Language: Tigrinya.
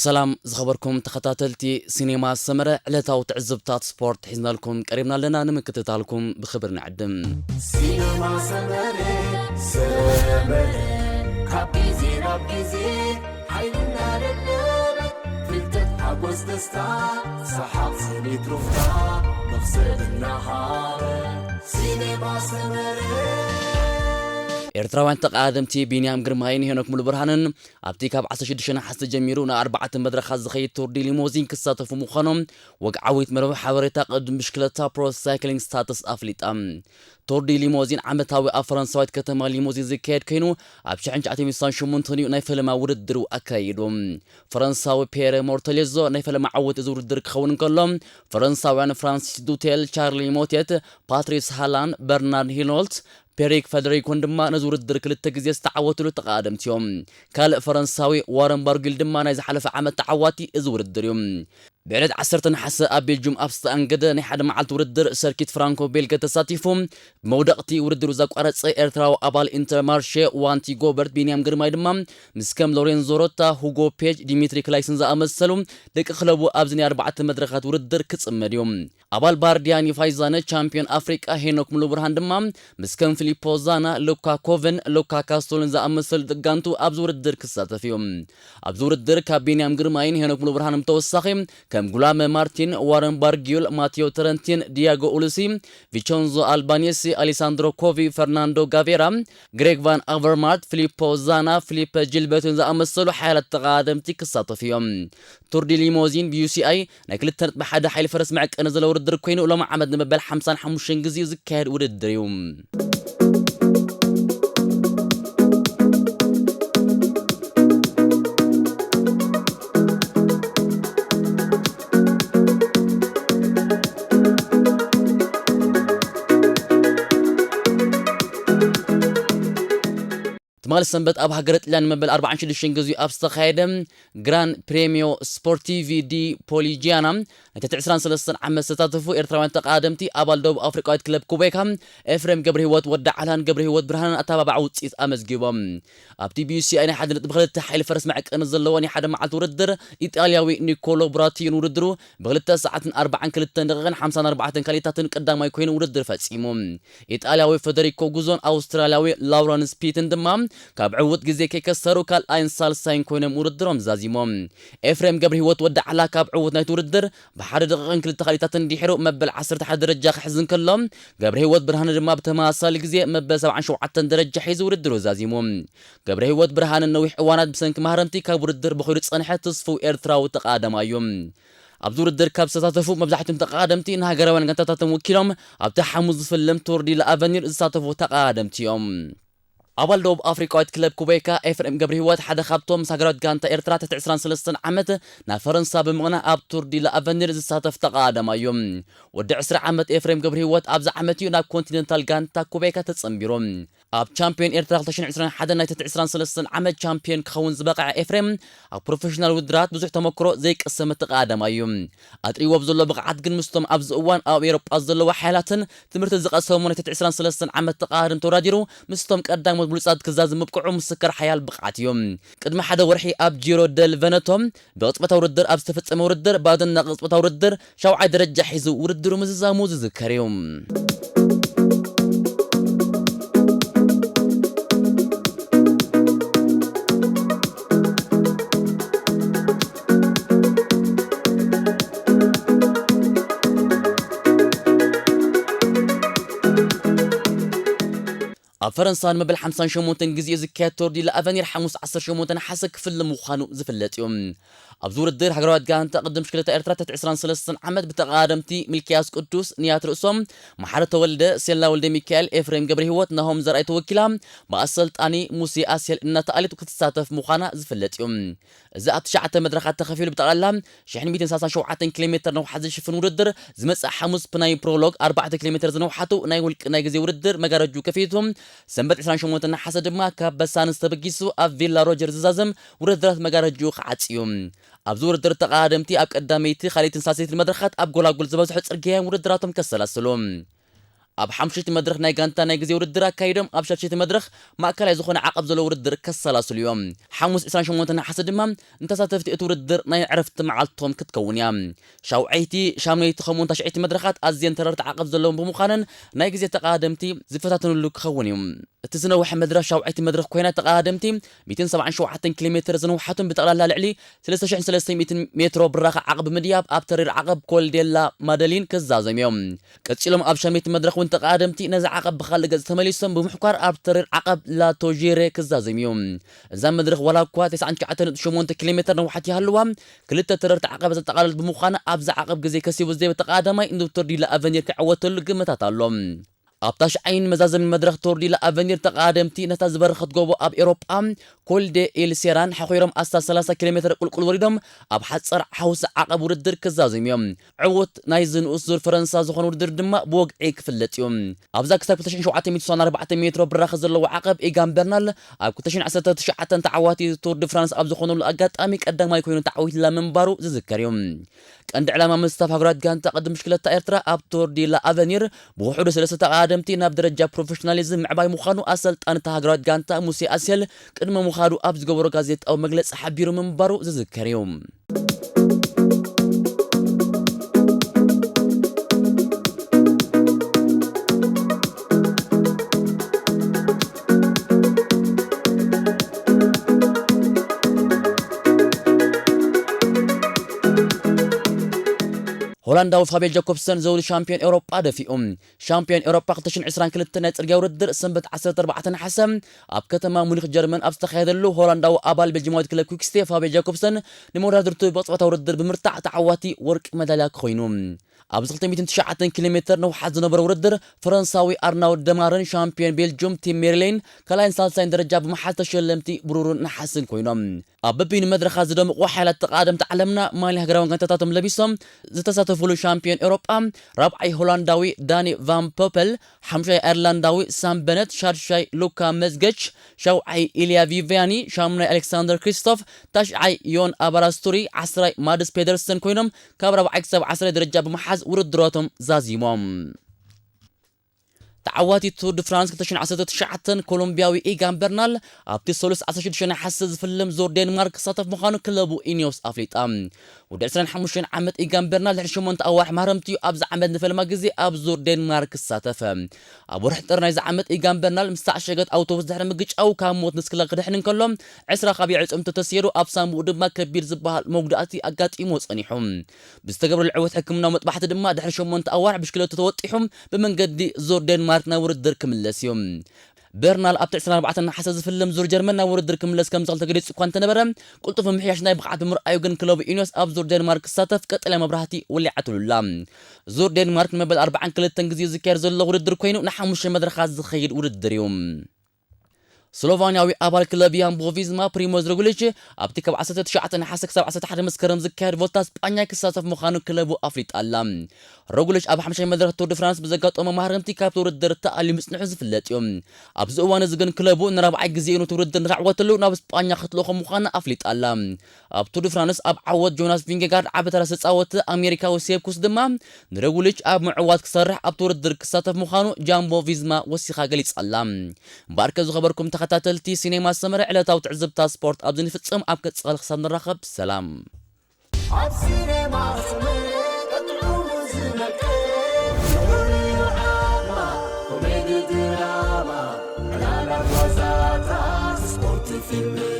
ሰላም ዝኸበርኩም ተኸታተልቲ ሲኔማ ሰመረ፣ ዕለታዊ ትዕዝብታት ስፖርት ሒዝናልኩም ቀሪብና ኣለና። ንምክትታልኩም ብኽብር ንዕድም። ሲነማ ሰመረ፣ ሰመረ፣ ካብ ግዜ ናብ ግዜ ሓይልና ለምለመ፣ ፍልጠት ሓጎስ ደስታ፣ ሰሓቕ ስኒት ሩፍታ፣ መኽሰብ እናሃበ፣ ሲነማ ሰመረ። ኤርትራውያን ተቓደምቲ ቢንያም ግርማይን ሄኖክ ሙሉብርሃንን ኣብቲ ካብ ዓሰርተ ሽዱሽተ ነሓሰ ጀሚሩ ንኣርባዕተ መድረኻት ዝኸይድ ቱር ዲ ሊሞዚን ክሳተፉ ምዃኖም ወግዓዊት መርበብ ሓበሬታ ቅድድም ብሽክለታ ፕሮ ሳይክሊንግ ስታተስ ኣፍሊጣ። ቱር ዲ ሊሞዚን ዓመታዊ ኣብ ፈረንሳዊት ከተማ ሊሞዚን ዝካየድ ኮይኑ፣ ኣብ ሽሕን ትሽዓተ ሚእትን ስሳን ሸሞንተን እዩ ናይ ፈለማ ውድድሩ ኣካይዱ። ፈረንሳዊ ፔረ ሞርተሌዞ ናይ ፈለማ ዓወት እዚ ውድድር ክኸውን እንከሎ፣ ፈረንሳውያን ፍራንሲስ ዱቴል፣ ቻርሊ ሞቴት፣ ፓትሪስ ሃላን፣ በርናርድ ሂኖልት፣ ፔሪክ ፈደሪኮን ድማ ነዚ ውድድር ክልተ ግዜ ዝተዓወትሉ ተቓደምቲ እዮም። ካልእ ፈረንሳዊ ዋረን ባርጊል ድማ ናይ ዝሓለፈ ዓመት ተዓዋቲ እዚ ውድድር እዩ። ብዕለት ዓሰርተ ነሓሰ ኣብ ቤልጁም ኣብ ዝተኣንገደ ናይ ሓደ መዓልቲ ውድድር ሰርኪት ፍራንኮ ቤልገ ተሳቲፉ ብመውደቕቲ ውድድሩ ዘቋረጸ ኤርትራዊ ኣባል ኢንተርማርሼ ዋንቲ ጎበርት ቢንያም ግርማይ ድማ ምስ ከም ሎሬንዞ ሮታ፣ ሁጎ ፔጅ፣ ዲሚትሪ ክላይስን ዝኣመሰሉ ደቂ ክለቡ ኣብዚ ናይ ኣርባዕተ መድረኻት ውድድር ክጽመድ እዩ። ኣባል ባርዲያ ኒፋይ ዛነ ቻምፒዮን ኣፍሪቃ ሄኖክ ሙሉብርሃን ድማ ምስ ከም ፊሊፖ ዛና፣ ሉካ ኮቨን፣ ሉካ ካስቶልን ዝኣመሰሉ ደጋንቱ ኣብዚ ውድድር ክሳተፍ እዩ። ኣብዚ ውድድር ካብ ቢንያም ግርማይን ሄኖክ ሙሉብርሃንን ብተወሳኺ ከም ጉላመ ማርቲን፣ ዋረን ባርጊዩል፣ ማቴዮ ተረንቲን፣ ዲያጎ ኡሉሲ፣ ቪቸንዞ ኣልባኔሲ፣ ኣሌሳንድሮ ኮቪ፣ ፈርናንዶ ጋቬራ፣ ግሬግ ቫን ኣቨርማርት፣ ፊሊፖ ዛና፣ ፊሊፐ ጂልበርትን ዝኣመሰሉ ሓያላት ተቓደምቲ ክሳተፉ እዮም። ቱር ዲ ሊሞዚን ብዩ ሲ ኣይ ናይ ክልተ ነጥቢ ሓደ ሓይሊ ፈረስ መዐቀኒ ዘለዎ ውድድር ኮይኑ፣ ሎሚ ዓመት ንመበል ሓምሳን ሓሙሽተን ግዜኡ ዝካየድ ውድድር እዩ። ትማሊ ሰንበት ኣብ ሃገረ ጥልያን መበል ኣርባዓን ሽዱሽተን ግዜኡ ኣብ ዝተኻየደ ግራን ፕሬሚዮ ስፖርቲቪ ዲ ፖሊጂያና ናይ ትሕቲ ዕስራን ሰለስተን ዓመት ዝተሳተፉ ኤርትራውያን ተቓደምቲ ኣባል ደቡብ ኣፍሪቃዊት ክለብ ኩቤካ ኤፍሬም ገብረህይወት ወዲ ዓላን ገብረህይወት ብርሃንን ኣተባባዒ ውጽኢት ኣመዝጊቦም። ኣብቲ ቢ ዩ ሲ ኣይ ናይ ሓደ ነጥቢ ክልተ ሓይሊ ፈረስ መዐቀኒ ዘለዎ ናይ ሓደ መዓልቲ ውድድር ኢጣልያዊ ኒኮሎ ብራቲዮን ውድድሩ ብክልተ ሰዓትን ኣርባዓን ክልተን ደቂቕን ሓምሳን ኣርባዕተን ካሊታትን ቀዳማይ ኮይኑ ውድድር ፈጺሙ። ኢጣልያዊ ፈደሪኮ ጉዞን ኣውስትራልያዊ ላውረንስ ፒትን ድማ ካብ ዕዉት ግዜ ከይከሰሩ ካልኣይን ሳልሳይን ኮይኖም ውድድሮም ዛዚሞም። ኤፍሬም ገብረህይወት ወዲ ዓላ ካብ ዕዉት ናይቲ ውድድር ብሓደ ደቂቕን ክልተ ካሊታትን ድሒሩ መበል ዓሰርተ ሓደ ደረጃ ክሕዝ እንከሎ፣ ገብረህይወት ብርሃነ ድማ ብተመሳሳሊ ግዜ መበል ሰብዓን ሸውዓተን ደረጃ ሒዙ ውድድሩ ዛዚሙ። ገብረህይወት ብርሃነ ነዊሕ እዋናት ብሰንኪ ማህረምቲ ካብ ውድድር ብኺዱ ዝጸንሐ ትስፉው ኤርትራዊ ተቓዳማይ እዩ። ኣብዚ ውድድር ካብ ዝተሳተፉ መብዛሕትኦም ተቓደምቲ ንሃገራውያን ጋንታታቶም ወኪሎም ኣብቲ ሓሙስ ዝፍለም ቱር ዲ ለኣቨኒር ዝሳተፉ ተቓደምቲ እዮም። ኣባል ደቡብ ኣፍሪቃዊት ክለብ ኩቤካ ኤፍሬም ገብረህይወት ሓደ ካብቶም ምስ ሃገራዊት ጋንታ ኤርትራ ትሕቲ ዕስራን ሰለስተን ዓመት ናብ ፈረንሳ ብምቕናእ ኣብ ቱር ዲ ለኣቨኒር ዝሳተፍ ተቓዳማይ እዩ። ወዲ ዕስራ ዓመት ኤፍሬም ገብረህይወት ኣብዚ ዓመት እዩ ናብ ኮንቲነንታል ጋንታ ኩቤካ ተጸንቢሩ። ኣብ ቻምፒዮን ኤርትራ ክልተ ሽሕን ዕስራን ሓደን ናይ ትሕቲ ዕስራን ሰለስተን ዓመት ቻምፒዮን ክኸውን ዝበቕዐ ኤፍሬም፣ ኣብ ፕሮፌሽናል ውድድራት ብዙሕ ተመክሮ ዘይቀሰመ ተቓዳማይ እዩ። ኣጥሪዎ ብዘሎ ብቕዓት ግን ምስቶም ኣብዚ እዋን ኣብ ኤውሮጳ ዘለዉ ሓያላትን ትምህርቲ ዝቐሰሙ ናይ ትሕቲ ዕስራን ሰለስተን ዓመት ተቓዳደምቲ ተወዳዲሩ ምስቶም ቀዳሞት ብሉጻት ክዛዝም ምብቅዑ ምስክር ሓያል ብቕዓት እዩ። ቅድሚ ሓደ ወርሒ ኣብ ጂሮ ደል ቨነቶ ብቕጽበታዊ ውድድር ኣብ ዝተፈጸመ ውድድር ብኣደናቒ ቅጽበታዊ ውድድር ሻውዓይ ደረጃ ሒዙ ውድድሩ ምዝዛሙ ዝዝከር እዩ። ኣብ ፈረንሳ ንመበል ሓምሳን ሸሞንተን ግዜ ዝካየድ ቶር ዲ ለኣቨኒር ሓሙስ ዓሰርተ ሸሞንተ ነሓሰ ክፍለ ምዃኑ ዝፍለጥ እዩ። ኣብዚ ውድድር ሃገራዊት ጋንታ ቅድም ብሽክለታ ኤርትራ ትሕቲ ዕስራን ሰለስተን ዓመት ብተቐዳደምቲ ሚልክያስ ቅዱስ፣ ንያት ርእሶም፣ መሓሪ ተወልደ፣ ሴላ ወልደ ሚካኤል፣ ኤፍሬም ገብረ ህይወት፣ ናሆም ዘርኣይ ተወኪላ ብኣሰልጣኒ ሙሴ ኣስሄል እናተኣለት ክትሳተፍ ምዃና ዝፍለጥ እዩ። እዚ ኣብ ትሽዓተ መድረኻት ተኸፊሉ ብጠቕላላ ሽሕን ሚእትን ሰላሳን ሸውዓተን ኪሎ ሜተር ነውሓት ዝሽፍን ውድድር ዝመጽእ ሓሙስ ብናይ ፕሮሎግ ኣርባዕተ ኪሎ ሜተር ዝነውሓቱ ናይ ውልቂ ናይ ግዜ ውድድር መጋረጁ ከፊቱ ሰንበት ዕስራን ሸሞንተን ነሓሰ ድማ ካብ በሳንስ ተበጊሱ ኣብ ቪላ ሮጀር ዝዛዘም ውድድራት መጋረጅኡ ክዓጽ እዩ። ኣብዚ ውድድር ተቐዳደምቲ ኣብ ቀዳመይቲ፣ ካልኣይትን ሳልሰይትን መድረኻት ኣብ ጎላጉል ዝበዝሑ ጽርግያ እዮም ውድድራቶም ከሰላስሉ። ኣብ ሓሙሽይቲ መድረኽ ናይ ጋንታ ናይ ግዜ ውድድር ኣካይዶም፣ ኣብ ሻድሸይቲ መድረኽ ማእከላይ ዝኾነ ዓቐብ ዘለዎ ውድድር ከሰላስሉ እዮም። ሓሙስ ዕስራን ሸሞንተን ነሓሰ ድማ ንተሳተፍቲ እቲ ውድድር ናይ ዕረፍቲ መዓልቶም ክትከውን እያ። ሻውዐይቲ፣ ሻምነይቲ ከምኡውን ታሽዐይቲ መድረኻት ኣዝየን ተረርቲ ዓቐብ ዘለዎም ብምዃነን ናይ ግዜ ተቐዳደምቲ ዝፈታተኑሉ ክኸውን እዩ። እቲ ዝነውሐ መድረኽ ሻውዐይቲ መድረኽ ኮይና፣ ተቐዳደምቲ ሚእትን ሰብዓን ሸውዓተን ኪሎ ሜትር ዝነውሓቱን ብጠቕላላ ልዕሊ ሰለስተ ሽሕን ሰለስተ ሚእትን ሜትሮ ብራኸ ዓቐብ ብምድያብ ኣብ ተሪር ዓቐብ ኮል ዴላ ማደሊን ክዛዘሙ እዮም። ቀጺሎም ኣብ ሻምነይቲ መድረኽ እውን ተቐዳደምቲ ነዚ ዓቐብ ብኻልእ ገጽ ተመሊሶም ብምሕኳር ኣብ ተሪር ዓቐብ ላቶዤሬ ክዛዘሙ እዮም። እዛ መድረኽ ዋላ እኳ ተስዓን ትሽዓተን ነጥቢ ሸሞንተ ኪሎ ሜትር ነውሓት ይሃልዋ፣ ክልተ ተረርቲ ዓቐብ ዘጠቓለለት ብምዃና ኣብዚ ዓቐብ ግዜ ከሲቡ ዘይበ ተቐዳዳማይ ንቱር ዲ ላ ኣቨኒር ክዕወተሉ ግምታት ኣሎ። ኣብ ታሽዓይን መዛዘምን መድረኽ ቱር ዲ ላ ኣቨኒር ተቐዳደምቲ ነታ ዝበረኸት ጎቦ ኣብ ኤውሮጳ ኮል ዴ ኢል ሴራን ሓኺሮም ኣስታት ሰላሳ ኪሎ ሜትር ቁልቁል ወሪዶም ኣብ ሓጸር ሓውሲ ዓቐብ ውድድር ክዛዘሙ እዮም። ዕዉት ናይዚ ንኡስ ዙር ፈረንሳ ዝኾነ ውድድር ድማ ብወግዒ ክፍለጥ እዩ። ኣብዛ ክሳብ ክልተ ሽሕን ሸውዓተ ሚእትን ስሳን ኣርባዕተን ሜትሮ ብራኸ ዘለዎ ዓቐብ ኢጋን በርናል ኣብ ክልተ ሽሕን ዓሰርተ ትሽዓተን ተዓዋቲ ቱር ዲ ፍራንስ ኣብ ዝኾነሉ ኣጋጣሚ ቀዳማይ ኮይኑ ተዓዊትላ ምንባሩ ዝዝከር እዩ። ቀንዲ ዕላማ ምስታፍ ሃገራዊት ጋንታ ቅድም ብሽክለታ ኤርትራ ኣብ ቱር ዲ ላ ኣቨኒር ብውሕዱ ሰለስተ ተቐዳደምቲ ናብ ደረጃ ፕሮፌሽናሊዝም ምዕባይ ምዃኑ ኣሰልጣኒ እታ ሃገራዊት ጋንታ ሙሴ ኣሴል ቅድሚ ምኻዱ ኣብ ዝገበሮ ጋዜጣዊ መግለጺ ሓቢሩ ምንባሩ ዝዝከር እዩ። ሆላንዳዊ ፋቤ ጃኮብሰን ዘውዲ ሻምፒዮን ኤውሮጳ ደፊኡ። ሻምፒዮን ኤውሮጳ ክልተ ሽሕን ዕስራን ክልተን ናይ ጽርግያ ውድድር ሰንበት ዓሰርተ ኣርባዕተ ነሓሰ ኣብ ከተማ ሙኒክ ጀርመን ኣብ ዝተኻየደሉ፣ ሆላንዳዊ ኣባል ቤልጂማዊት ክለብ ኩክስቴ ፋቤ ጃኮብሰን ንመወዳድርቱ ብቕጽበታዊ ውድድር ብምርታዕ ተዓዋቲ ወርቂ መዳልያ ኮይኑ። ኣብዚ ክልተ ሚእትን ትሽዓተን ኪሎ ሜትር ንውሓት ዝነበረ ውድድር፣ ፈረንሳዊ ኣርናውድ ደማርን ሻምፒዮን ቤልጅዩም ቲም ሜሪሌን ካልኣይን ሳልሳይን ደረጃ ብምሓዝ ተሸለምቲ ብሩርን ነሓስን ኮይኖም። ኣብ በቢኑ መድረኻት ዝደምቑ ሓያላት ተቐዳደምቲ ዓለምና ማልያ ሃገራውያን ጋንታታቶም ለቢሶም ዝተሳተፉሉ ሻምፒዮን ኤውሮጳ፣ ራብዓይ ሆላንዳዊ ዳኒ ቫን ፖፐል፣ ሓምሻይ ኣየርላንዳዊ ሳም በነት፣ ሻድሻይ ሉካ መዝገች፣ ሻውዓይ ኢልያ ቪቪያኒ፣ ሻሙናይ ኣሌክሳንደር ክሪስቶፍ፣ ታሽዓይ ዮን ኣባራስቱሪ፣ ዓስራይ ማድስ ፔደርሰን ኮይኖም ካብ ራብዓይ ክሳብ ዓስራይ ደረጃ ብምሓዝ ውድድራቶም ዛዚሞም። ተዓዋቲ ቱር ድ ፍራንስ ክልተ ሽሕን ዓሰርተ ትሽዓተን ኮሎምቢያዊ ኢጋን በርናል ኣብቲ ሰሉስ ዓሰርተ ሽዱሽተ ነሓሰ ዝፍልም ዙር ዴንማርክ ክሳተፍ ምዃኑ ክለቡ ኢኒዮስ ኣፍሊጣ። ወዲ ዕስራን ሓሙሽተን ዓመት ኢጋን በርናል ድሕሪ ሸሞንተ ኣዋርሕ ማህረምቲ እዩ ኣብዚ ዓመት ንፈልማ ግዜ ኣብ ዙር ዴንማርክ ክሳተፍ። ኣብ ወርሒ ጥሪ ናይዚ ዓመት ኢጋን በርናል ምስ ተዓሸገት ኣውቶቡስ ድሕሪ ምግጫው ካብ ሞት ንስክላ ክድሕን እንከሎ ዕስራ ካብ የዕጽምቱ ተሰይሩ ኣብ ሳንቡኡ ድማ ከቢድ ዝበሃል መጉዳእቲ ኣጋጢሞ ጸኒሑ። ብዝተገብረሉ ዕወት ሕክምናዊ መጥባሕቲ ድማ ድሕሪ ሸሞንተ ኣዋርሕ ብሽክለቱ ተወጢሑ ብመንገዲ ዙር ዴንማርክ ናብ ውድድር ክምለስ እዩ። በርናል ኣብቲ ዕስራን ኣርባዕተን ነሓሰ ዝፍልም ዙር ጀርመን ናብ ውድድር ክምለስ ከም ዝኽእል ተገሊጹ እኳ እንተነበረ፣ ቅልጡፍ ምምሕያሽ ናይ ብቕዓት ብምርኣዩ ግን ክለቡ ኢኒዮስ ኣብ ዙር ዴንማርክ ክሳተፍ ቀጠልያ መብራህቲ ወሊዓትሉላ። ዙር ዴንማርክ ንመበል ኣርባዓን ክልተን ግዜ ዝካየድ ዘሎ ውድድር ኮይኑ ንሓሙሽተ መድረኻት ዝኸይድ ውድድር እዩ። ስሎቫንያዊ ኣባል ክለብ ያምቦ ቪዝማ ፕሪሞዝ ሮግሊች ኣብቲ ካብ ዓሰርተ ትሽዓተ ነሓሰ ክሳብ ዓሰርተ ሓደ መስከረም ዝካየድ ቮልታ ስጳኛ ክሳተፍ ምዃኑ ክለቡ ኣፍሊጣ ኣላ። ሮግሊች ኣብ ሓምሻይ መድረኽ ቱር ድ ፍራንስ ብዘጋጠሞ ማህረምቲ ካብቲ ውድድር ተኣልዩ ምጽንሑ ዝፍለጥ እዩ። ኣብዚ እዋን እዚ ግን ክለቡ ንራብዓይ ግዜ እዩ ነቲ ውድድር ንኽዕወተሉ ናብ ስጳኛ ክትልእኾ ምዃና ኣፍሊጣ ኣላ። ኣብ ቱር ድ ፍራንስ ኣብ ዓወት ጆናስ ቪንጌጋርድ ዓቢ ተራ ዝተጻወተ ኣሜሪካዊ ሴፕኩስ ድማ ንሮግሊች ኣብ ምዕዋት ክሰርሕ ኣብቲ ውድድር ክሳተፍ ምዃኑ ጃምቦ ቪዝማ ወሲኻ ገሊጻ ኣላ። እምበኣርከ ዝኸበርኩም ተኸታተልቲ ሲኔማ ሰመረ ዕለታዊ ትዕዝብታ ስፖርት ኣብዚ ንፍጽም። ኣብ ቀጻሊ ክሳብ ንራኸብ ሰላም። ኣብ ሲኔማ ሰመረ ቀጥዑ ዝነቅል ድራማ፣ ኮሜዲ ድራማ፣ ዕላላት ዋዛታት፣ ስፖርት ፊልም